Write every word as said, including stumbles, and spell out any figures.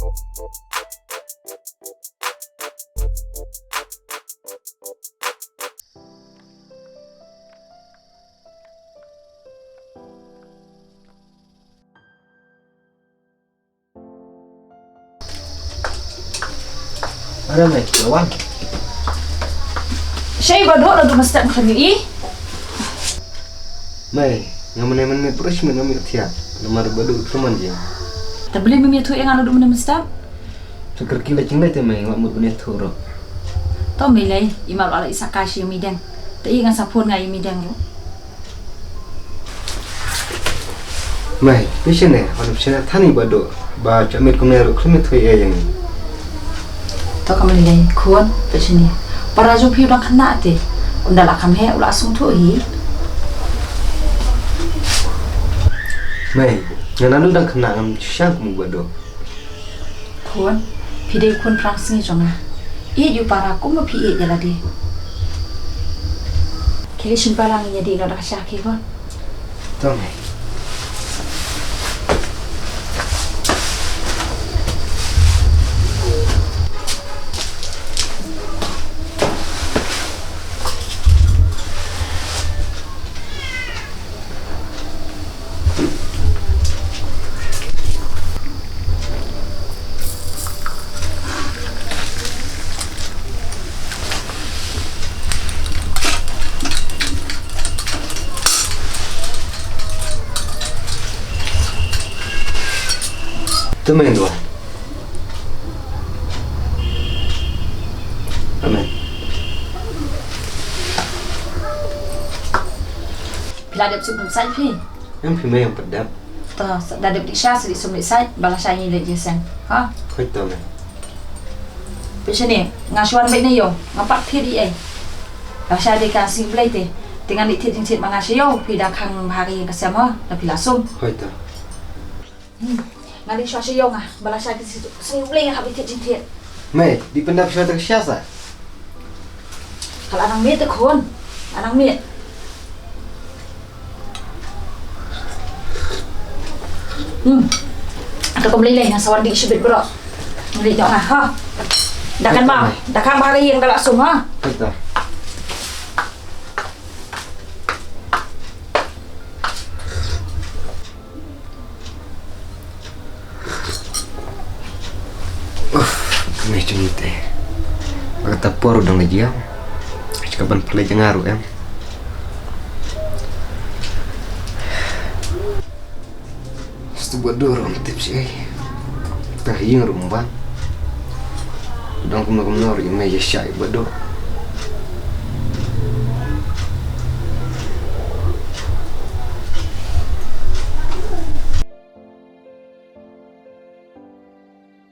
Are mei, la wan? Shei Bah Duh, la duh mynstep khlem ïohi. Mei, nga mynne mynmiet pyrshah mynne mynmiet thiah. Namar Bah Duh u tru man jing. Te balei mem ïathuh ïa nga la duh mynne mynstep? Te kyrkieh la jingleh te mei, nga mut ban ïathuh ruh. To mei lei, i map la leit sakhi sha ïing Meideng. Te i ngan sa phone nga ïa Meideng ruh. Mei, phi shane, hynrei phi shane than ïa i Bah Duh, ba jia miet kumne ruh khlem ïathuh ïa ngi. To kam lei lei, khun, phi shane. Para jong phi u dang khynnah te. Ynda la kham heh u la sngewthuh hi. Mei, nga naduh dang khynnah ngam sngewsih kum u Bah Duh. Khun, phi dei khun phra sngi jong nga. Ïeit ïa u para kum ma phi ïeit ïa lade. Khie leit sha balang, ïa dei noh da ka sha khie khun. To mei. To mei, Duh. Amen. Phi la dep sum sait phi? Em phi mei, em pat dep. To, sa da dep dih sha, sa dih sum dih sait, ba la sha ngi leit jingïaseng. Ha? Hooid to mei. Phi shane, nga shu wan beit na ïew, ngam pat thied ei ei. Ba la sha dei ka sngi Blei te, te ngan dih thied jingthied ma nga sha ïew, phi da khang bha ka ïing ka sem ha, da phi la sum. Hooid to. Hmm. Nga dei shuwa sha ïew nga, ba la sha ki sngi Blei nga hap ïa thied jingthied. Mei, dei pyndap shuwa ta ka sha sa. Ka la nang miet te khun. La nang miet. Hmm. Te kum lei lei nga sa wan dih shibit baroh. Nga dih noh nga ha. Da kan bam, da kan bam ha ka ïing da la sum ha. Betul. Uff, kane jong ngi te. Ba kata por u dang la jia. Ka ban pynleit jong nga ruh em. Stu ba dur ym tip shi ei. Ka ïing ruh ym bang. U dang kumno kumno ruh ïa me ïa shah ïa ba dur.